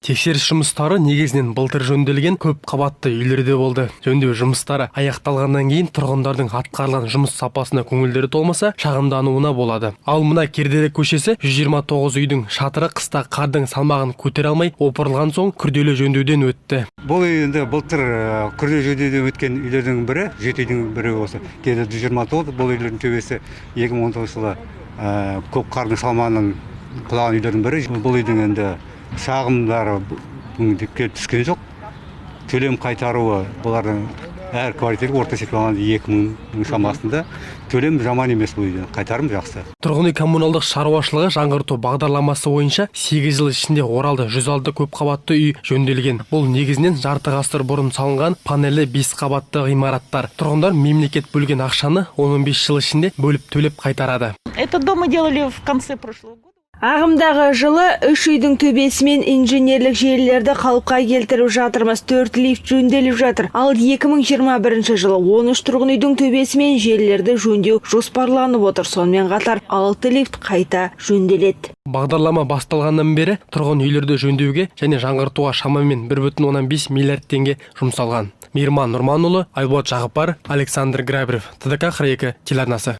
Тексеріс жұмыстары негізінен былтыр жөнделген көп қабатты үйлерде болды. Жөндеу жұмыстары аяқталғаннан кейін тұрғындардың атқарылған жұмыс сапасына көңілдері толмаса, шағымдануына болады. Ал мына Кердері көшесі 129 үйдің шатыры қыста қардың салмағын көтере алмай опырылған соң күрделі жөндеуден өтті. Бұл үй енді былтыр күрделі жөндеуден өткен үйлердің бірі, жеті үйдің бірі осы. Кердері 129, бұл үйлердің төбесі 2019 жылы көп қардың салмағынан құлаған үйлердің бірі. Бұл үйдің енді шағымдары келіп түскен жоқ. Төлем қайтаруы бұлардың әр квартираға орта есеппен алғанда 2000 шамасында. Төлем жаман емес, бұл үйден қайтарым жақсы. Тұрғын үй коммуналдық шаруашылығы жаңғырту бағдарламасы бойынша 8 жыл ішінде Оралда 106 көпқабатты үй жөнделген. Бұл негізінен жарты ғасыр бұрын салынған панельді 5 қабатты ғимараттар. Тұрғындар мемлекет бөлген ақшаны 10-15 жыл ішінде бөліп төлеп қайтарады. Этот дом мы делали в конце прошлого года. Ағымдағы жылы үш үйдің төбесімен инженерлік желілерді қалыпқа келтіріп жатырмыз. 4 лифт жөнделіп жатыр. Ал 2021 жылы 13 тұрғын үйдің төбесімен желілерді жөндеу жоспарланып отыр. Сонымен қатар 6 лифт қайта жөнделеді. Бағдарлама басталғаннан бері тұрғын үйлерді жөндеуге және жаңғыртуға шамамен 1,5 миллиард теңге жұмсалған. Мейірман Нұрманұлы, Айболат Жағыпар, Александр Грабарев, ТДК 42 телеарнасы.